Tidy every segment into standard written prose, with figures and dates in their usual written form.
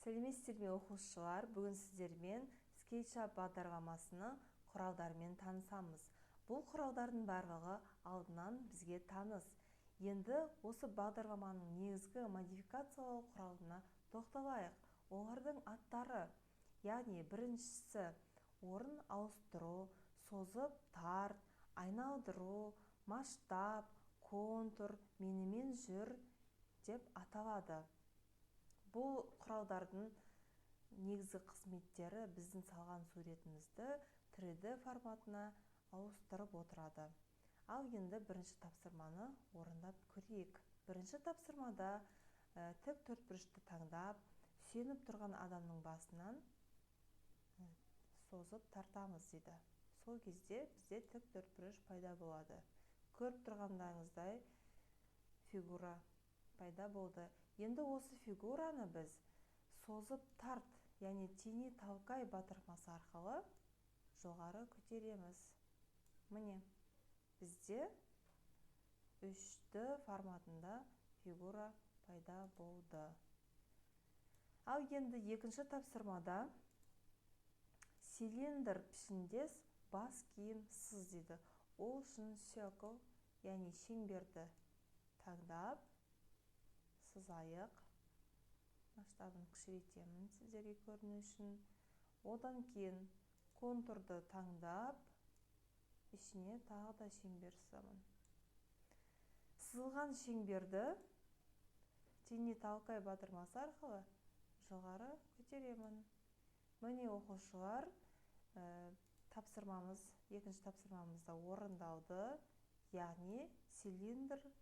Сәлеметсіздер ме, оқушылар! Бүгін сіздермен SketchUp бағдарламасының құралдарымен танысамыз. Бұл құралдардың барлығы алдынан бізге таныс. Енді осы бағдарламаның негізгі модификациялау құралына тоқталайық. Олардың аттары, яғни біріншісі орын ауыстыру, созып тарт, айналдыру, масштаб, контур, менімен жүр деп аталады. Бұл құралдардың негізгі қызметтері біздің салған суретімізді 3D форматына ауыстырып отырады. Ал енді бірінші тапсырманы орындап көрейік. Бірінші тапсырмада тік төртбұрышты таңдап, сүйеніп тұрған адамның басынан созып тартамыз дейді. Сол кезде бізде тік төртбұрыш пайда болады. Көріп тұрғандарыңыздай, фигура пайда болды. Енді осы фигураны біз созып тарт, яғни тяни толкай батырмасы арқылы жоғары көтереміз. Міне, бізде 3D форматында фигура пайда болды. Ал енді екінші тапсырмада цилиндр пішіндес бас киім сыз дейді. Ол үшін circle, яғни шеңберді таңдап сызайық. Масштабын кішірейтемін сіздерге көріну үшін. Одан кейін контурды таңдап, ішіне тағы да шеңбер сызамын. Сызылған шеңберді тяни толкай батырмасы арқылы жоғары көтеремін. Міне, оқушылар, тапсырмамыз, екінші тапсырмамыз да орындалды, яғни цилиндрге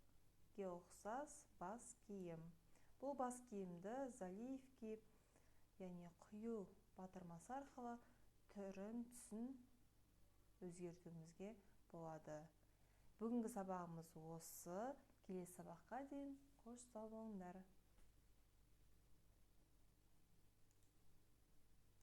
ұқсас бас киім. Бұл бас киімді заливки, яғни құю батырмасы арқылы түрін, түсін өзгертуімізге болады. Бүгінгі сабағымыз осы. Келесі сабаққа дейін қош сау болыңдар.